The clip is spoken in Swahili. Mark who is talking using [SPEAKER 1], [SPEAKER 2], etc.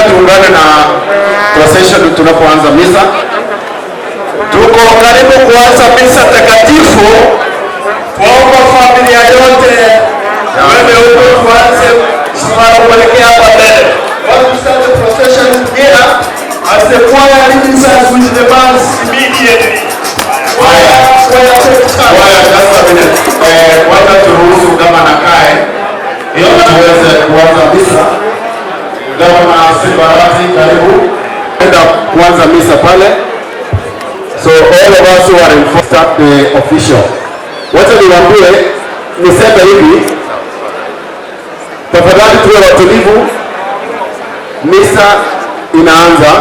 [SPEAKER 1] Tuungane na procession tunapoanza misa.
[SPEAKER 2] Tuko karibu kuanza misa takatifu. Tuomba familia yote wewe huko tuanze safari kuelekea hapa mbele. Want to start the procession here as the choir leads us with the mass immediately. Choir, choir, take charge.
[SPEAKER 1] Choir, just a minute. Kwanza turuhusu gavana akae ili tuweze kuanza misa. Gavana Simbarati, karibu. Enda kuanza misa pale. So all of us who are in, start the official. Wacha niwaambie, niseme hivi, tafadhali tuwe watulivu. Misa inaanza.